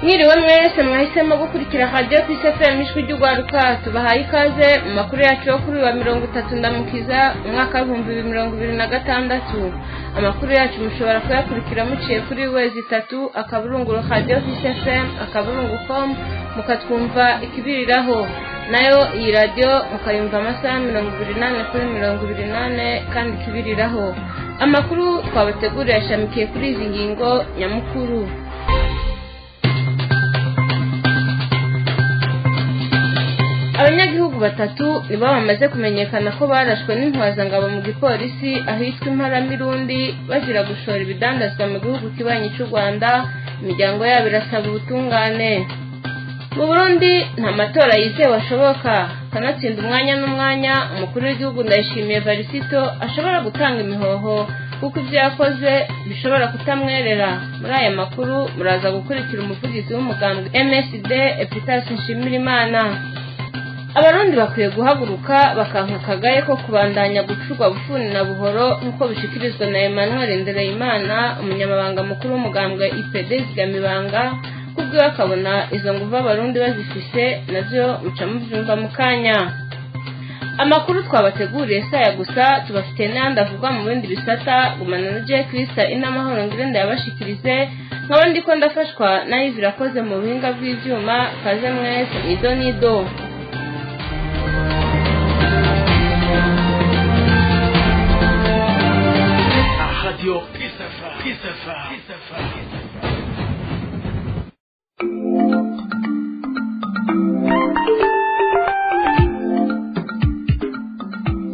Mwiriwe mwese mwahisemo gukurikira Radio Peace FM, Ijwi ry'Urwaruka. Tubahaye ikaze mu makuru yacu yo kuri wa 30 Ndamukiza, umwaka w'2026. Amakuru yacu mushobora kuyakurikira muciye kuri www.radiopeacefm.com, mukatwumva ikibiriraho. Nayo iyi radiyo mukayumva amasaha 24/24 kandi ikibiriraho. Amakuru twabateguriye ashamikiye kuri izi ngingo nyamukuru. Abanyagihugu batatu nibo bamaze kumenyekana ko barashwe n'intwazangabo mu gipolisi ahitwa Imparamirundi, bazira gushora ibidandazwa mu gihugu kibanyi cy'u Rwanda. Imiryango yabo irasaba ubutungane. Mu Burundi nta matora yizewe ashoboka, kanatsinda umwanya n'umwanya umukuru w'igihugu Ndayishimiye Varisito ashobora gutanga imihoho, kuko ibyo yakoze bishobora kutamwerera. Muri aya makuru muraza gukurikira umuvugizi w'umugambwe MSD, Epitaas Nshimirimana. Abarundi bakwiye guhaguruka bakanka akagaye ko kubandanya gucurwa bufuni na buhoro, nk'uko bishikirizwa na Emmanuel Ndereyimana, umunyamabanga mukuru w'umugambwe IPD Zigamibanga. Kubwiwe akabona izo nguvu abarundi bazifise, navyo muca muvyumva mu kanya. Amakuru twabateguriye saya gusa, tubafitiye n'ayandi avugwa mu bindi bisata. Gumana na Jack Krista Inamahoro ngirenda yabashikirize, nkaba ndiko ndafashwa na Yves Irakoze mu buhinga bw'ivyuma. Kaze mwese, nido nido. Radio Peace FM. Peace FM. Peace FM.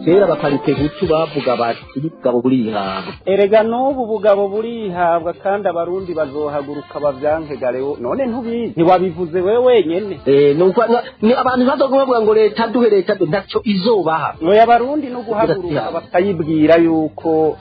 Kera bakarite gucu bavuga bati ubugabo burihabwa. Erega n'ubu bugabo burihabwa, kandi abarundi bazohaguruka bavyanke garewo. None ntubizi, ntiwabivuze wewe wenyene. Nuko ni abantu bazovuga ngo leta duhe, leta duhe, ntaco izobaha. Oya, abarundi no guhaguruka bakayibwira yuko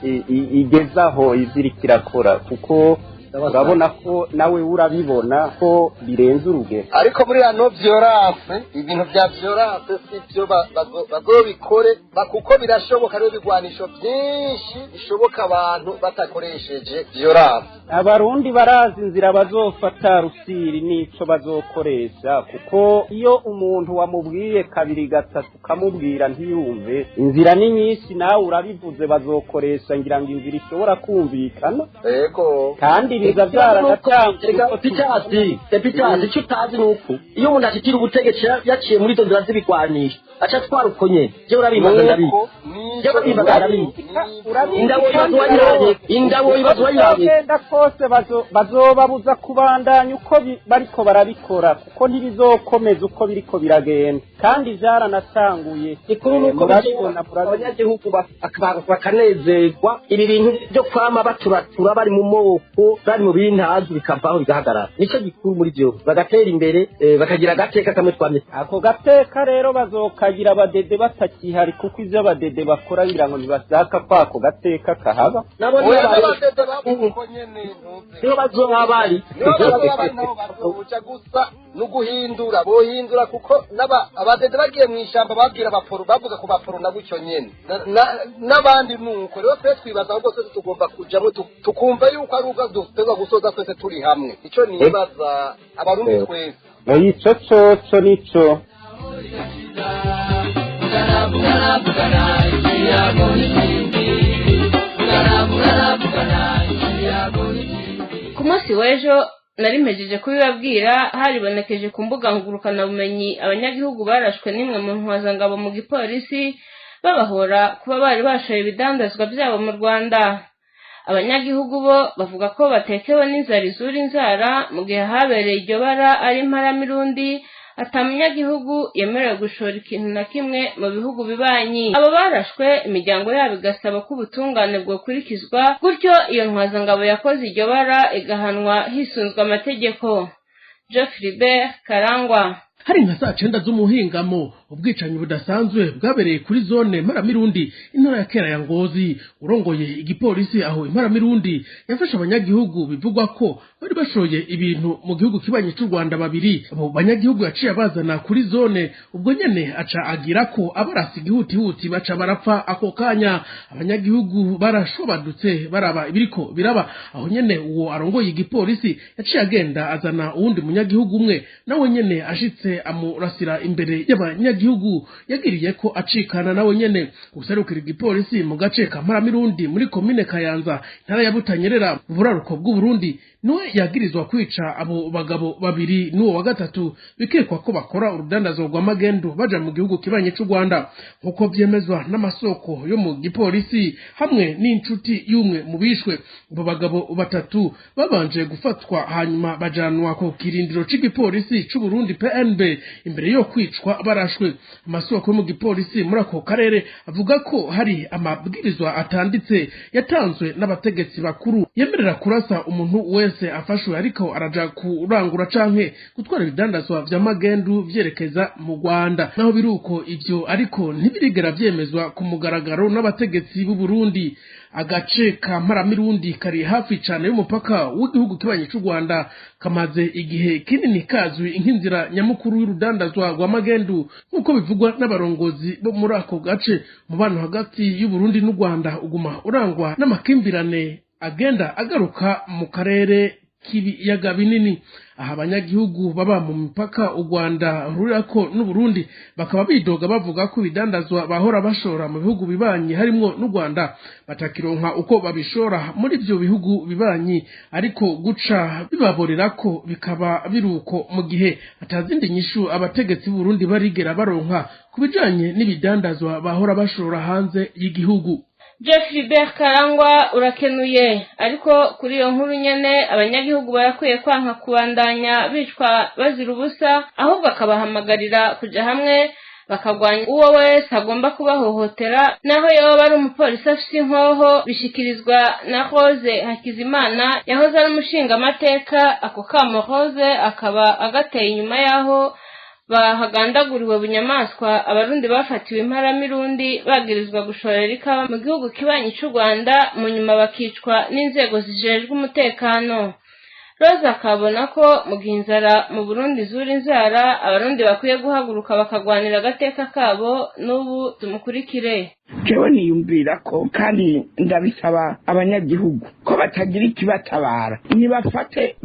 igezaho ivyo irakora, kuko urabona ko nawe urabibona ko birenze urugero. Ariko muri ano violence, ibintu vya violence si byo, bazobikore kuko birashoboka. Rero ibigwanisho byinshi bishoboka abantu batakoresheje violence. Abarundi barazi inzira bazofata rusiri n'ico bazokoresha, kuko iyo umuntu wamubwiye kabiri gatatu ukamubwira ntiyumve, inzira ni nyinshi. Nawe urabivuze, bazokoresha ngira ngo inzira ishobora kumvikana. Yego. Kandi biza byaranatanzwe. Epitasi, Epitasi, icyo utazi ni uko iyo umuntu ashikira ubutegetsi yaciye muri izo nzira z'ibigwanisho, aca atwara uko nyene. Jewe urabibaza ndabizi, jewe urabibaza ndabizi. Ingabo ibibazo wayirabye, ingabo ibibazo wayirabye. Bagenda kose bazobabuza kubandanya uko bariko barabikora, kuko ntibizokomeza uko biriko biragenda, kandi vyaranatanguye. Ikuru nuko murabibona, murabibona. Abanyagihugu bakanezerwa. Ibi bintu byo kwama baturatura bari mu moko, bari mu bintazi, bikavaho bigahagarara, nico gikuru muri byo. Bagatera imbere, bakagira agateka kamwe twamye. Ako gateka rero bazokagira abadede batakihari, kuko ivyo abadede bakora ngira ngo ntibashaka ko ako gateka kahaba. Nabo Oya, nibo bari- n'abadede bavuga uko nyene, ntuze. Nibo bazoba bari. Nibo bazoba bari, nabo bazobuca gusa nuguhindura, bohindura, kuko n'aba abadede bagiye mu ishamba babwira abaporo, bavuga ku baporo na gutyo nyene. N'abandi nuko rero twe twibaza ahubwo twese tugomba kujamwo, tukumva yuko ari ubwo dutegerezwa gusoza twese turi hamwe. Ico nibaza, abarundi twese. Ico coco nico. Ku munsi w'ejo nari mpejeje kubibabwira, haribonekeje ku mbuga ngurukanabumenyi abanyagihugu barashwe n'imwe mu ntwazangabo mu gipolisi, babahora kuba bari bashoye ibidandazwa byabo mu Rwanda. Abanyagihugu bo bavuga ko batekewe n'inzara izura inzara, mu gihe habereye iryo bara ari Imparamirundi, ata munyagihugu yemerewe gushora ikintu na kimwe mu bihugu bibanyi. Abo barashwe, imiryango yabo igasaba ko ubutungane bwokurikizwa, gutyo iyo ntwazangabo yakoze iryo bara igahanwa hisunzwe amategeko. Geoffrey Karangwa. Hari nka saa 9 z'umuhingamo, ubwicanyi budasanzwe bwabereye kuri zone Mparamirundi, intara ya kera ya Ngozi. Urongoye igipolisi aho Imparamirundi yafashe abanyagihugu bivugwa ko bari bashoye ibintu mu gihugu kibanyi cy'u Rwanda babiri. Abo banyagihugu yaciye abazana kuri zone, ubwo nyene aca agira ko abarasi igihutihuti, baca barapfa ako kanya. Abanyagihugu barashobadutse baraba ibiriko biraba. Aho nyene uwo arongoye igipolisi yaciye agenda azana uwundi munyagihugu umwe, nawe nyene ashitse amurasira imbere y'abanyagihugu, yagiriye ko acikana nawe nyene. Userukira igipolisi mu gace ka Mparamirundi muri komine Kayanza, intara ya Butanyerera, mu buraruko bw'Uburundi, niwe yagirizwa kwica abo bagabo babiri n'uwo wa gatatu bikekwa ko bakora urudandazo rw'amagendu baja mu gihugu kibanye c'u Rwanda, nkuko vyemezwa n'amasoko yo mu gipolisi hamwe n'inshuti y'umwe mu bishwe. Abo bagabo batatu babanje gufatwa hanyuma bajanwa ku kirindiro c'igipolisi c'u Burundi PNB imbere yo kwicwa barashwe. Amasoko yo mu gipolisi muri ako karere avuga ko hari amabwirizwa atanditse yatanzwe n'abategetsi bakuru yemerera kurasa umuntu wese afashwe ariko araja kurangura canke gutwara ibidandazwa vya magendu vyerekeza mu Rwanda. Naho biruko ivyo ariko ntibirigera vyemezwa ku mugaragaro n'abategetsi b'u Burundi. Agace ka Mparamirundi kari hafi cane y'umupaka w'igihugu kibanyi c'u Rwanda kamaze igihe kinini kazwi nk'inzira nyamukuru y'urudandazwa rwa magendu, nk'uko bivugwa n'abarongozi bo muri ako gace. Umubano hagati y'u Burundi n'u Rwanda uguma urangwa n'amakimbirane agenda agaruka mu karere k'ibiyaga binini. Aha abanyagihugu baba mu mipaka u Rwanda rurako n'u Burundi bakaba bidoga bavuga ko ibidandazwa bahora bashora mu bihugu bibanyi harimwo n'u Rwanda batakironka uko babishora muri ivyo bihugu bibanyi, ariko guca bibaborera ko bikaba biruko mu gihe atazindi nyishu abategetsi b'u Burundi barigera baronka ku bijanye n'ibidandazwa bahora bashora hanze y'igihugu. Jeff Hubert Karangwa, urakenuye. Ariko kuri iyo nkuru nyene, abanyagihugu barakwiye kwanka kubandanya bicwa bazira ubusa, ahubwo akabahamagarira kuja hamwe bakagwanya uwo wese agomba kubahohotera, naho yoba ari umupolisi afise inkoho. Bishikirizwa na Rose Hakizimana yahoze ari umushingamateka. Ako kamo Rose akaba agateye inyuma yaho bahagandaguriwe bunyamaswa Abarundi bafatiwe Imparamirundi bagirizwa gushorera ikawa mu gihugu kibanyi c'u Rwanda, mu nyuma bakicwa n'inzego zijejwe umutekano. Rose akabona ko mu gihe inzara mu Burundi zura inzara, Abarundi bakwiye guhaguruka bakagwanira agateka kabo. N'ubu tumukurikire. Jewe niyumvira ko, kandi ndabisaba abanyagihugu ko batagira ikibatabara, ntibafate,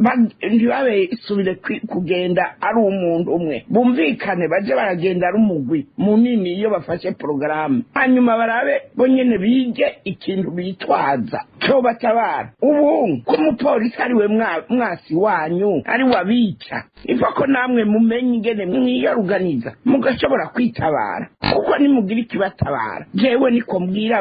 ntibabesubire kugenda ari umuntu umwe, bumvikane baje baragenda ari umugwi munini iyo bafashe porogaramu, hanyuma barabe bo nyene bige ikintu bitwaza co batabara. Ubu ko umupolisi ari we mwasi wanyu, ari we abica, iva ko namwe mumenye ingene mwiyoruganiza mugashobora kwitabara, kuko nimugira ikibatabara. Jewe niko mbwira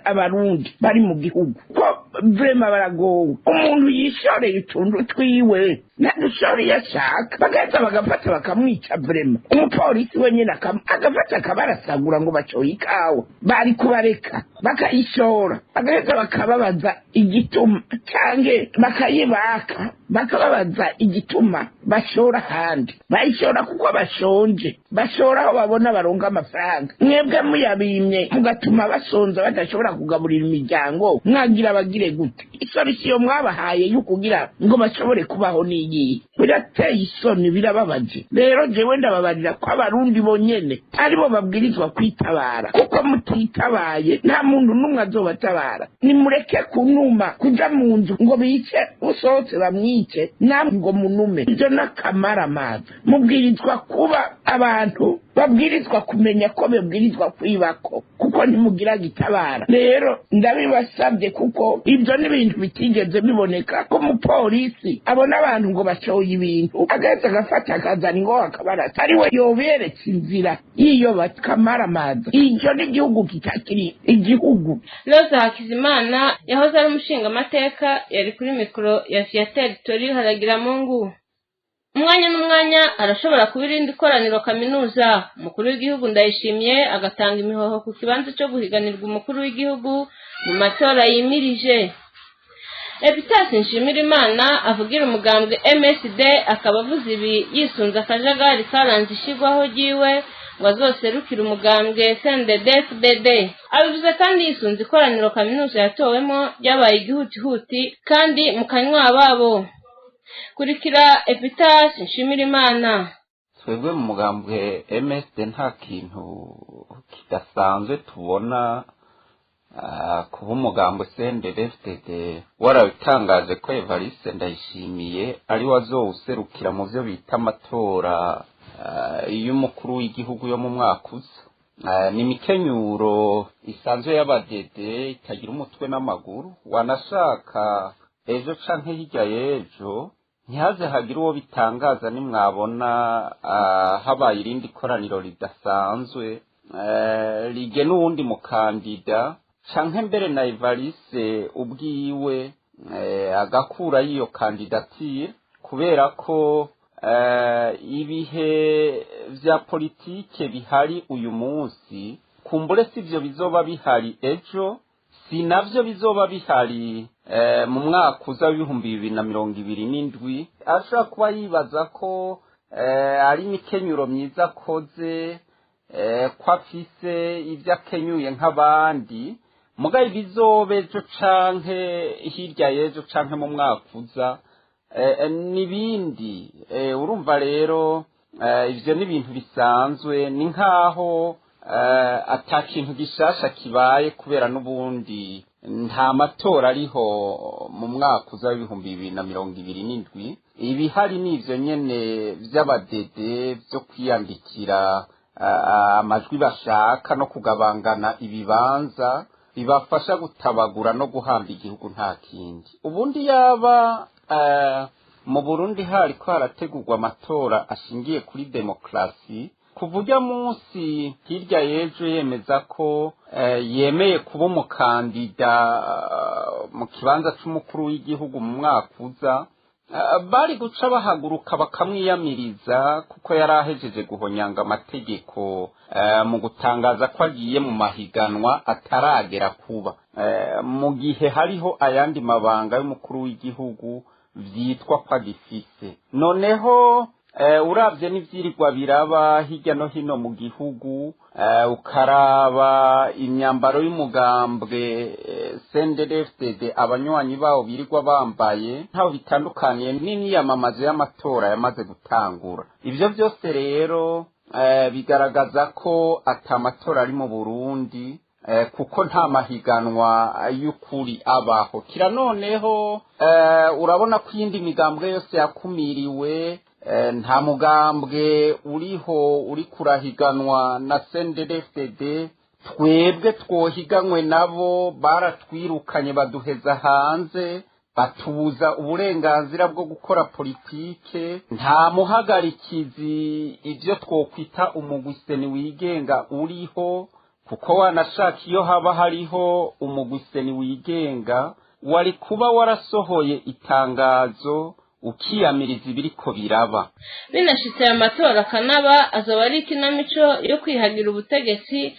Abarundi bari mu gihugu ko vraiment baragowe. Umuntu yishoreye utuntu twiwe, ntadushoreye ashaka, bagaheza bagafata bakamwica. Vraiment umupolisi wenyine agafata akabarasagura ngo bacoye ikawa. Bari kubareka bakayishora, bagaheza bakababaza igituma, canke bakayibaka bakababaza igituma bashora ahandi. Bayishora kuko bashonje, bashora aho babona baronka amafaranga. Mwebwe muyabimye mugatuma basonza, badashobora kugaburira imiryango, mwagira bagire gute? Isolisiyo mwabahaye yo kugira ngo bashobore kubaho n'iyihe? Birateye isoni, birababaje. Rero jewe ndababarira ko Abarundi bonyene aribo babwirizwa kwitabara, kuko mutitabaye nta muntu n'umwe azobatabara. Nimureke kunuma, kuja mu nzu ngo bice usohotse bamwice, namwe ngo munume. Ivyo n'akamaramaza. Mubwirizwa kuba abantu babwirizwa kumenya ko babwirizwa kwibako, kuko ntimugira gitabara. Rero ndabibasabye, kuko ibyo ni ibintu bitigeze biboneka ko umupolisi abona abantu ngo bashoye ibintu, agaheza agafata akazana ingoho akabarasa, ari we yoberetse inzira y'iyo bakamaramaza. Icyo n'igihugu kitakiri igihugu. Rose Hakizimana yahoze ari umushingamateka, yari kuri mikoro ya Viateur Tori Haragiramungu. Umwanya n'umwanya arashobora kuba irindi koraniro kaminuza, umukuru w'igihugu Ndayishimiye agatanga imihoho ku kibanza cyo guhiganirwa umukuru w'igihugu mu matora yimirije. Epitasi Nshimirimana avugira umugambwe MSD akaba avuze ibi yisunze akajagari karanze ishyirwaho ryiwe ngo azoserukire umugambwe CNDD-FDD. Abivuze kandi yisunze ikoraniro kaminuza yatowemo ryabaye igihutihuti kandi mu kanywa babo. Kurikira Epitasi Nshimirimana. Twebwe mu mugambwe MSD nta kintu kidasanzwe tubona kuba umugambwe CNDD-FDD warabitangaje ko Evariste Ndayishimiye ari we azowuserukira mu byo bita amatora y'umukuru w'igihugu yo mu mwaka uza. Ni imikenyuro isanzwe y'abadede itagira umutwe n'amaguru. Wanashaka ejo canke hirya y'ejo ntihaze hagire uwo bitangaza nimwabona habaye irindi koraniro ridasanzwe rigena uwundi mukandida, canke mbere na Evariste ubwiwe agakura y'iyo kandidatire, kubera ko ibihe vya politike bihari uyu munsi kumbure sivyo bizoba bihari ejo, si navyo bizoba bihari mu mwaka uza w'2027. Ashobora kuba yibaza ko ari imikenyuro myiza akoze, ko afise ibyo akenyuye nk'abandi, mugabo ibizoba ejo canke hirya y'ejo canke mu mwaka uza n'ibindi. Urumva rero ivyo ni ibintu bisanzwe, ni nkaho ata kintu gishasha kibaye, kubera n'ubundi nta matora ariho mu mwaka uza w'2027. Ibihari ni ivyo nyene vy'abadede vyo kwiyandikira amajwi bashaka no kugabangana ibibanza bibafasha gutabagura no guhamba igihugu, nta kindi. Ubundi yaba mu Burundi hariko harategurwa amatora ashingiye kuri demokarasi, kuva ujya munsi hirya y'ejo yemeza ko yemeye kuba umukandida mu kibanza c'umukuru w'igihugu mu mwaka uza, bari guca bahaguruka bakamwiyamiriza, kuko yari ahejeje guhonyanga amategeko mu gutangaza ko agiye mu mahiganwa ataragera kuba, mu gihe hariho ayandi mabanga y'umukuru w'igihugu vyitwa ko agifise. Noneho uravye n'ivyirirwa biraba hirya no hino mu gihugu, ukaraba imyambaro y'umugambwe CNDD-FDD abanywanyi bawo birirwa bambaye, ntaho bitandukaniye n'imyiyamamazo y'amatora yamaze gutangura. Ivyo vyose rero bigaragaza ko ata matora ari mu Burundi, kuko nta mahiganwa y'ukuri abaho. Kira noneho urabona ko iyindi migambwe yose yakumiriwe, nta mugambwe uriho uri kurahiganwa na CNDD-FDD. Twebwe twohiganywe nabo baratwirukanye, baduheza hanze, batubuza uburenganzira bwo gukora politike. Nta muhagarikizi ibyo twokwita umugwiseni wigenga uriho, kuko wanashaka iyo haba hariho umugwiseni wigenga wari kuba warasohoye itangazo ukiyamiriza ibiriko biraba. Binashitse aya matora akanaba, azoba ari ikinamico yo kwihagira ubutegetsi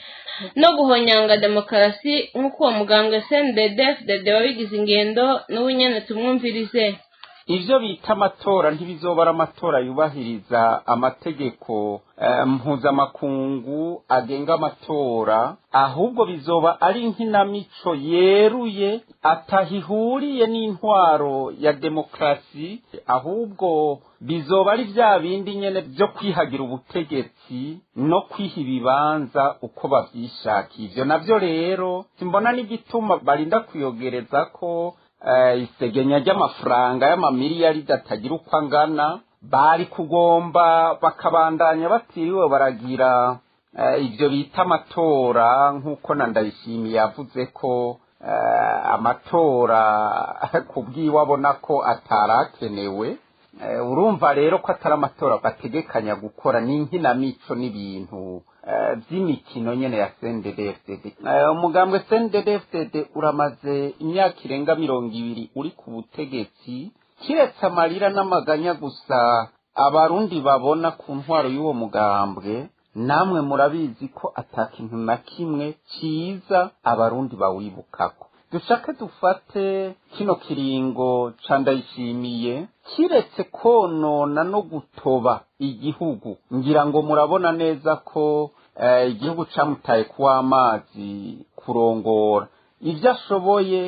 no guhonyanga demokarasi, nk'uko uwo mugambwe CNDD-FDD wabigize ingendo. N'ubu nyene tumwumvirize. Ivyo bita amatora ntibizoba ari amatora yubahiriza amategeko mpuzamakungu agenga amatora, ahubwo bizoba ari inkinamico yeruye atahihuriye n'intwaro ya demokarasi, ahubwo bizoba ari vya bindi nyene vyo kwihagira ubutegetsi no kwiha ibibanza uko bavyishakiye. Ivyo navyo rero simbona n'igituma barinda kuyogereza ko isegenya ry'amafaranga y'amamiliyaridi atagira uko angana. Bari kugomba bakabandanya batiriwe baragira ivyo bita amatora, nk'uko na Ndayishimiye yavuze ko amatora kubwiwe abona ko atarakenewe. Urumva rero ko atari amatora bategekanya gukora, ni inkinamico n'ibintu vy'imikino nyene ya CNDD-FDD. Umugambwe CNDD-FDD uramaze imyaka irenga 20 uri ku butegetsi, kiretse amarira n'amaganya gusa abarundi babona ku ntwaro y'uwo mugambwe. Namwe murabizi ko ata kintu na kimwe ciza abarundi bawibukako. Dushake dufate kino kiringo ca Ndayishimiye, kiretse konona no gutoba igihugu, ngira ngo murabona neza ko igihugu camutaye kuw'amazi kurongora ibyo ashoboye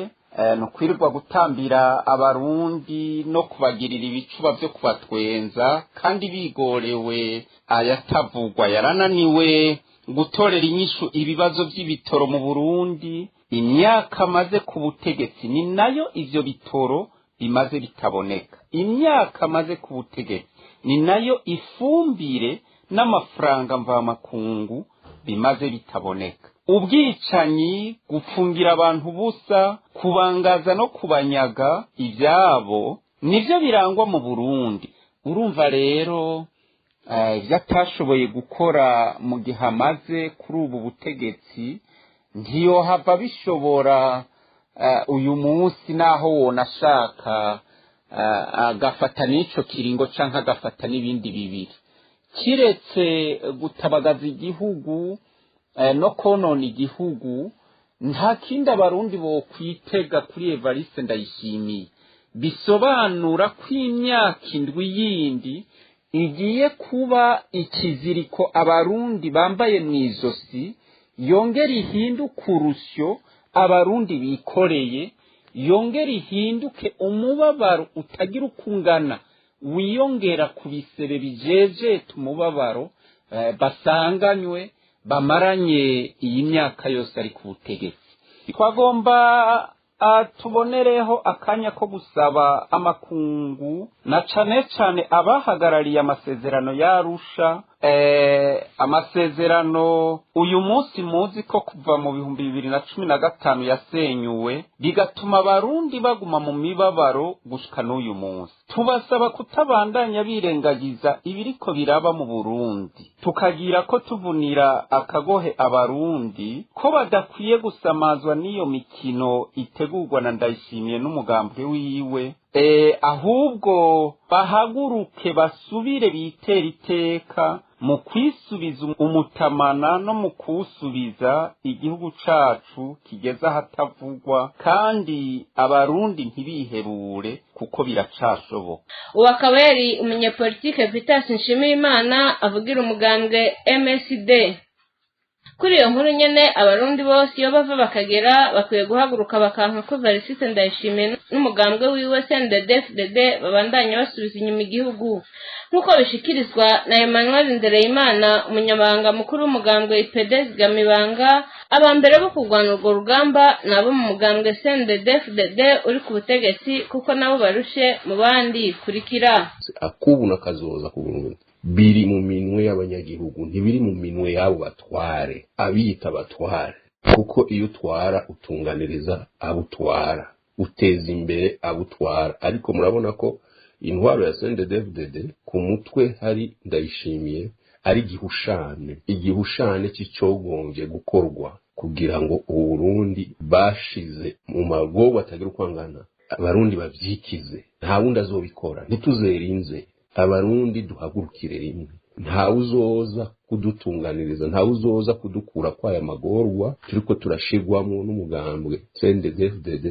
ni ukwirirwa gutambira Abarundi no kubagirira ibicuba byo kubatwenza kandi bigorewe ayatavugwa. Yarananiwe gutorera inyishu ibibazo by'ibitoro mu Burundi. Imyaka amaze ku butegetsi ni nayo ivyo bitoro bimaze bitaboneka. Imyaka amaze ku butegetsi ni nayo ifumbire n'amafaranga mvamakungu bimaze bitaboneka. Ubwicanyi, gupfungira abantu ubusa, kubangaza no kubanyaga ibyabo nibyo birangwa mu Burundi. Urumva rero ibyo atashoboye gukora mu gihe amaze kuri ubu butegetsi ntiyohava bishobora uyu munsi, naho wonashaka agafata n'ico kiringo canke agafata n'ibindi bibiri. Kiretse gutabagaza igihugu no konona igihugu, nta kindi Abarundi bokwitega kuri Evariste Ndayishimiye. Bisobanura ko imyaka 7 yindi igiye kuba ikiziriko Abarundi bambaye mu izosi, yongera ihinduke urusyo Abarundi bikoreye, yongera ihinduke umubabaro utagira uko ungana wiyongera ku bisebe bijejeta umubabaro basanganywe bamaranye iyi myaka yose ari ku butegetsi. Twagomba tubonereho akanya ko gusaba amakungu na cane cane abahagarariye amasezerano y'Arusha, amasezerano uyu munsi muzi ko kuva mu 2015 yasenyuwe, bigatuma Abarundi baguma mu mibabaro gushika n'uyu munsi. Tubasaba kutabandanya birengagiza ibiriko biraba mu Burundi, tukagira ko tuvunira akagohe Abarundi ko badakwiye gusamazwa n'iyo mikino itegurwa na Ndayishimiye n'umugambwe wiwe, ahubwo bahaguruke basubire bitera iteka mu kwisubiza umutamana no mu kuwusubiza igihugu cacu kigeze ahatavugwa, kandi Abarundi ntibihebure kuko biracashoboka. Uwo akaba yari umunyepolitike Vitas Nshimirimana avugira umugambwe MSD. Kuri iyo nkuru nyene, Abarundi bose iyo bava bakagera bakwiye guhaguruka bakanka ko Evariste Ndayishimiye n'umugambwe wiwe CNDD-FDD babandanya basubiza inyuma igihugu, nk'uko bishikirizwa na Emmanuel Ndereyimana, umunyamabanga mukuru w'umugambwe IPD Zigamibanga. Aba mbere bo kurwana urwo rugamba ni abo mu mugambwe CNDD-FDD uri ku butegetsi, kuko nabo barushe mu bandi. Kurikira. Akubu nakazoza ku Burundi biri mu minwe y'abanyagihugu, ntibiri mu minwe y'abo batware abiyita batware, kuko iyo utwara utunganiriza abo utwara, uteza imbere abo utwara. Ariko murabona ko intwaro ya CNDD-FDD ku mutwe hari Ndayishimiye ari igihushane cy'icogombye gukorwa kugira ngo Uburundi bashize mu magogo atagira uko angana, Abarundi bavyikize. Nta wundi azobikora, ntituzerinze. Abarundi duhagurukire rimwe, ntawe uzoza kudutunganiriza, ntawe uzoza kudukura kwaya magorwa turiko turashirwamo n'umugambwe CNDD-FDD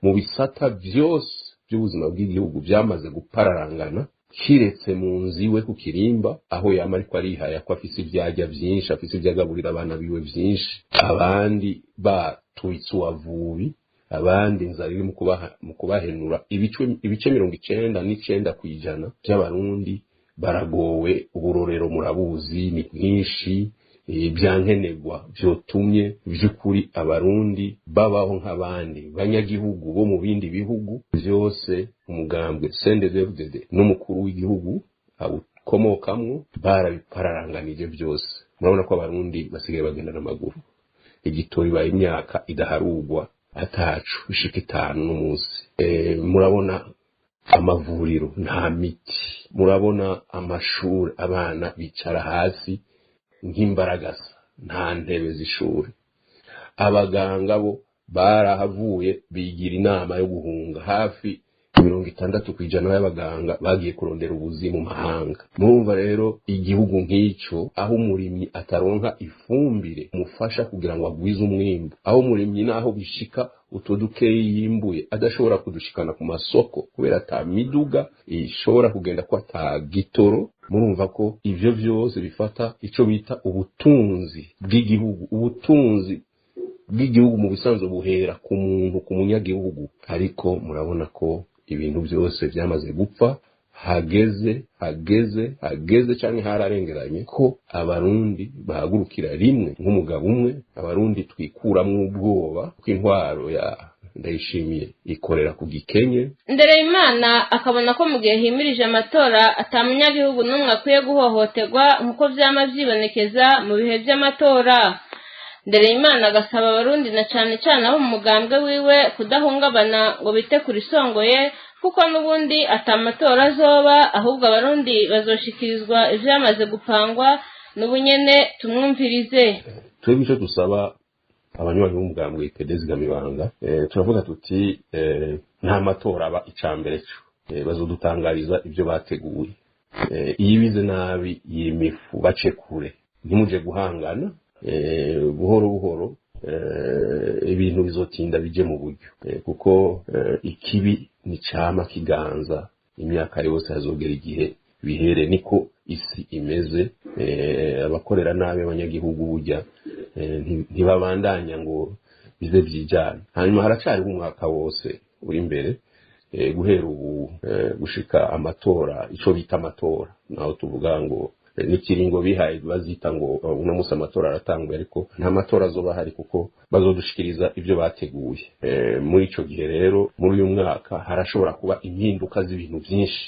mu bisata vyose by'ubuzima bw'igihugu byamaze gupararangana, kiretse mu nzu iwe ku Kirimba aho yama ariko arihaya ko afise ivyarya vyinshi, afise ivyo agaburira abana biwe vyinshi, abandi batwitse uwavubi, abandi inzara iri mu kubahenura. Ibice 99% by'Abarundi baragowe. Uburorero murabuzi ni bwinshi, ibyankenerwa vyotumye vy'ukuri Abarundi babaho nk'abandi banyagihugu bo mu bindi bihugu vyose, umugambwe CNDD-FDD n'umukuru w'igihugu awukomokamwo barabipararanganije byose. Murabona ko Abarundi basigaye bagenda n'amaguru, igitoro ibaye imyaka idaharugwa atacu ishika 5 n'umunsi. Murabona amavuriro nta miti, murabona amashuri abana bicara hasi nk'imbaragasa, nta ntebe z'ishuri. Abaganga bo barahavuye bigira inama yo guhunga, hafi 60% y'abaganga bagiye kurondera ubuzi mu mahanga. Murumva rero igihugu nk'ico aho umurimyi ataronka ifumbire mufasha kugira ngo agwize umwimbu, aho umurimyi naho bishika utwo dukeyi yimbuye adashobora kudushikana ku masoko kubera ata miduga ishobora kugenda ko ata gitoro. Murumva ko ivyo vyose bifata ico bita ubutunzi bw'igihugu. Ubutunzi bw'igihugu mu bisanzwe buhera ku muntu, ku munyagihugu, ariko murabona ko ibintu byose byamaze gupfa. Hageze hageze hageze canke hararengeranye ko Abarundi bahagurukira rimwe nk'umugabo umwe, Abarundi twikuramwo ubwoba ko intwaro ya Ndayishimiye ikorera ku gikenye. Ndereyimana akabona ko mu gihe himirije amatora ata munyagihugu n'umwe akwiye guhohoterwa nk'uko vyama vyibonekeza mu bihe vy'amatora. Ndereyimana agasaba Abarundi na cane cane abo mu mugambwe wiwe kudahungabana ngo bite ku risongoye, kuko n'ubundi ata matora azoba, ahubwo Abarundi bazoshikirizwa ivyamaze gupangwa. N'ubunyene tumwumvirize. Twebwe ico dusaba abanywanyi b'umugambwe IPD Zigamibanga, turavuga tuti nta matora aba. Icambere co bazodutangariza ibyo bateguye. Iyo ibize nabi yimifu bace kure, ntimuje guhangana. Buhoro buhoro ibintu bizotinda bije mu buryo, kuko ikibi ni cama kiganza imyaka yose, hazogera igihe bihere, niko isi imeze. Abakorera nabi abanyagihugu burya ntibabandanya ngo bize byijana. Hanyuma haracariho umwaka wose uri imbere, guhera ubu gushika amatora, ico bita amatora, naho tuvuga ngo n'ikiringo bihaye bazita ngo uno munsi amatora aratanguye, ariko nta matora azoba ahari kuko bazodushikiriza ibyo bateguye. Muri ico gihe rero, muri uyu mwaka harashobora kuba impinduka z'ibintu byinshi,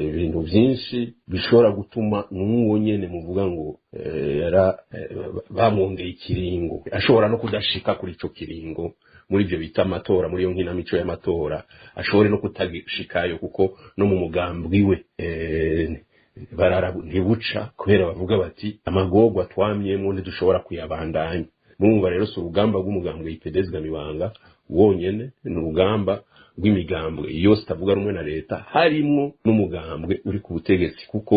ibintu byinshi bishobora gutuma n'uwo nyene muvuga ngo yara bamwongeye ikiringo ashobora no kudashika kuri ico kiringo muri ibyo bita amatora, muri iyo nkinamico y'amatora ashobore no kutagishikayo, kuko no mu mugambi we barara ntibuca kubera bavuga bati amagorwa twamyemwo ntidushobora kuyabandanya. Murumva rero si urugamba rw'umugambwe IPD Zigamibanga wonyene, ni urugamba rw'imigambwe yose itavuga rumwe na leta, harimwo n'umugambwe uri ku butegetsi, kuko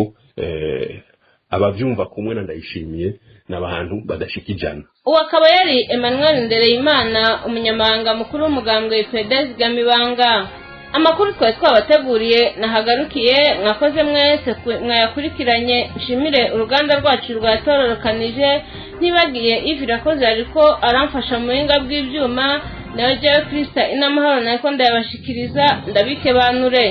abavyumva kumwe na Ndayishimiye n'abantu badashika 100. Uwo akaba yari Emmanuel Ndereyimana, umunyamabanga mukuru w'umugambwe IPD Zigamibanga. Amakuru twari twabateguriye nahagarukiye. Mwakoze mwese mwayakurikiranye. Nshimire uruganda rwacu rwatororokanije, ntibagiye Yves Irakoze ariko aramfasha mu buhinga bw'ivyuma. Nawe jewe Krista Inamahoro nariko ndayabashikiriza, ndabike banure.